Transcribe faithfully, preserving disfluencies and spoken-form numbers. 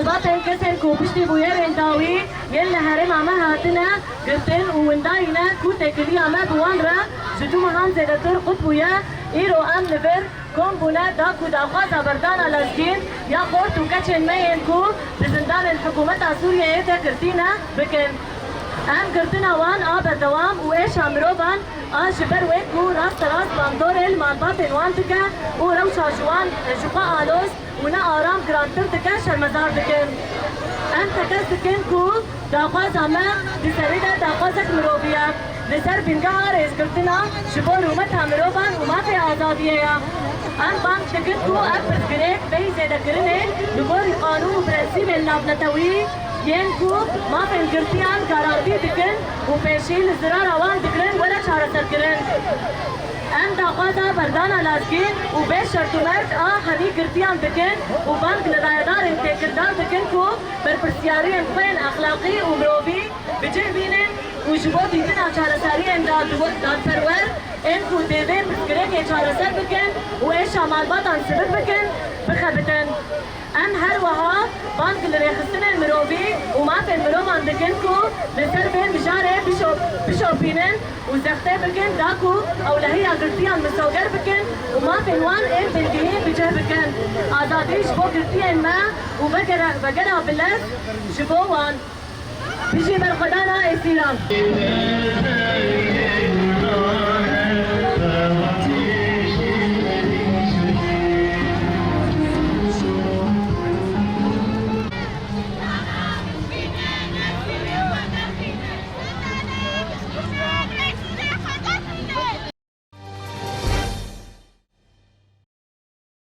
Malbatên kesên ku piştî bûyerên dawî yên li herêma me hatine girtin û windayî ne ku têkiliya me bi wan re ji du mehan zêdetir qut bûye, îro em li vir kom bûne da ku daxwaza berdana lezgîn ya xort û keçên me yên ku di zindanên hikûmeta Sûriyeyê de girtî ne bikin. Em girtina wan a berdewam û êşa mirovan a ji ber wê ku rasterast bandorê li malbatên wan dike û rewşa ji wan ji xwe aloz û ne aram girantir dike, şermezar dikin. Em tekez dikin ku daxwaza me di serî de daxwazek mirovî ye. Li ser bingeha rêzgirtina ji bo rûmeta mirovan û mafê azadiyê ye. Em bang dikin ku ev pirsgirêk bêyî zêdekirinê li gorî qanûn û prensîbên navnetewî yên ku mafên girtiyan garantî dikin û pêşî li zirara wan digirin were çareserkirin. Em daxwaza berdana lezgîn û bê şert û merc a hemî girtiyan dikin û bang li rayedarên têkildar dikin ku berpirsyariyên xwe yên exlaqî û mirovî bi cih bînin û ji bo dîtina çareseriyên dad-, dadperwer ên ku dê vê pirsgirêkê çareser bikin û êşa malbatan sivik bikin, bixebitin. Em her wiha bang li rêxistinên mirovî û mafên mirovan dikin ku li ser vê mijarê bişo-, bişopînin û zextê bikin da ku ewlehiya girtiyan misoger bikin û mafên wan ên bingehîn bi cih bikin. Azadî ji bo girtiyên me û vegere-, vegera bilez ji bo wan. Bijî berxwedana êsîran.